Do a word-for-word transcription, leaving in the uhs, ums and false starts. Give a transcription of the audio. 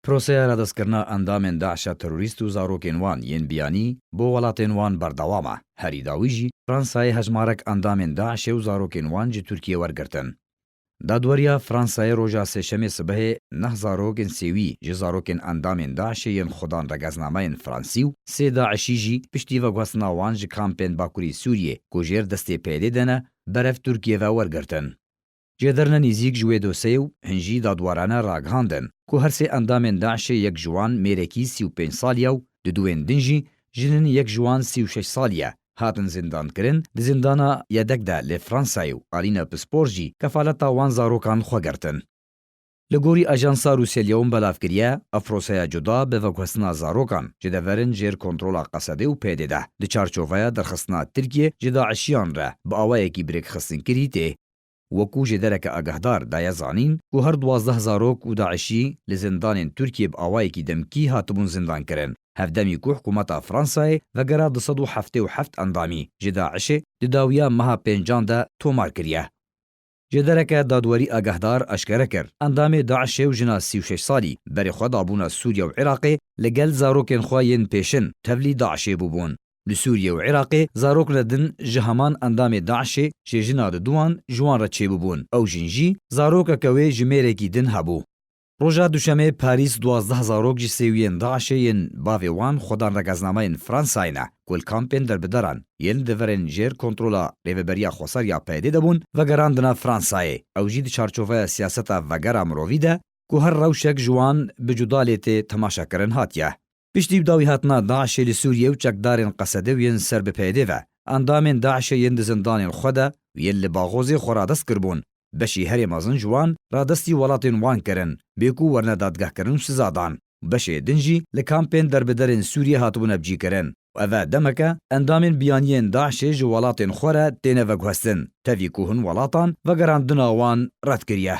Proseya radestkirina endamên DAIŞ'a terorîst û zarokên wan yên biyanî bo welatên wan berdewam e. Herî dawî jî Fransayê hejmarek endamên DAIŞ'ê û zarokên wan ji Tirkiyê wergirtin. Dadweriya Fransayê roja Sêşemê sibehê neh zarokên Sêwî ji zarokên endamên DAIŞ'ê yên xwedan regeznameyên Fransî û sê DAIŞ'î jî piştî veguhestina wan ji kampên Bakurî Sûriyê ku jêr destê PYD'ê de ne, berev Tirkiyê ve wergirtin. Jêderine nêzîk ji wê doseyê û hin jî dadwerane ragihandin ku her sê endamên DAIŞ'ê yek ji wan mêrekî sî û pênc salî ye û di duwên din jî jinin yek ji wan sî û şeş salî ye, hatin zîndankirin, di zîndana yedek de li Fransayê û Alîna Pispor jî kefaleta wan zarokan xwe girtin. Li gorî ajansa Rûsya Liyewm belav kiriye, ev proseya cuda bi veguhestina zarokan ji deverin jêr kontrola Qesedê û PYD'ê de, di çarçoveya derxistina Tirkiyê ji DAIŞ'iyan re bi awayekî bi rêkxistinkirî tê. Wekû jêdereke agehdar daye zanîn ku her duwazdeh zarok û DAIŞ'î li zindanên Tirkiyê bi awayekî demkî hatibûn zindankirin, hevdemî ku hikûmeta Fransayê vegera du sed û heftê û heft endamî ji DAIŞ'ê di dawiya meha pêncan de tomar kiriye. Jêdereke dadwerî agehdar eşkere kir, endamê DAIŞ'ê û jina sî û şeş salî berê xwe dabûna Sûriye û Iraqê li gel zarokên xwe yên pêşin tevlî DAIŞ'ê bûbûn. Li Sûriye û Iraqê zarokne din ji heman endamê DAIŞ'ê jê jina diduwan ji wan re çêbûbûn. Ew jin jî zarokeke wê ji mêrekî din hebû. Roja Duşemê Parîs duwazdeh zarok ji Sêwiyên DAIŞ'ê yên bavê wan xwedan regeznameyên Fransayê ne ku li kampên derbideran yên li deverên jêr kontrola Rêveberiya Xweseriya PYD'ê de bûn, vegerandine Fransayê. Ew jî di çarçoveya siyaseta vegera mirovî de ku her rewşek ji wan bi cuda lê tê temaşekirin hatiye. Piştî bi dawî hatina DAIŞ'ê li Sûriyê û çekdarên Qesedê û yên ser bi PYD'ê ve, endamên DAIŞ'ê yên di zindanên xwe de û yên li Baxozê xwe radest kiribûn, beşî herê mezin ji wan radestî welatên wan kirin, bê ku werne dadgehkirin û siza dan. Beşê din jî li kampên derbiderên Sûriyê hatibûne bicîkirin. Û ev e demeke endamên biyaniyên DAIŞ'ê ji welatên xwe re têne veguhestin, tevî ku hin welatan vegerandina wan red kiriye.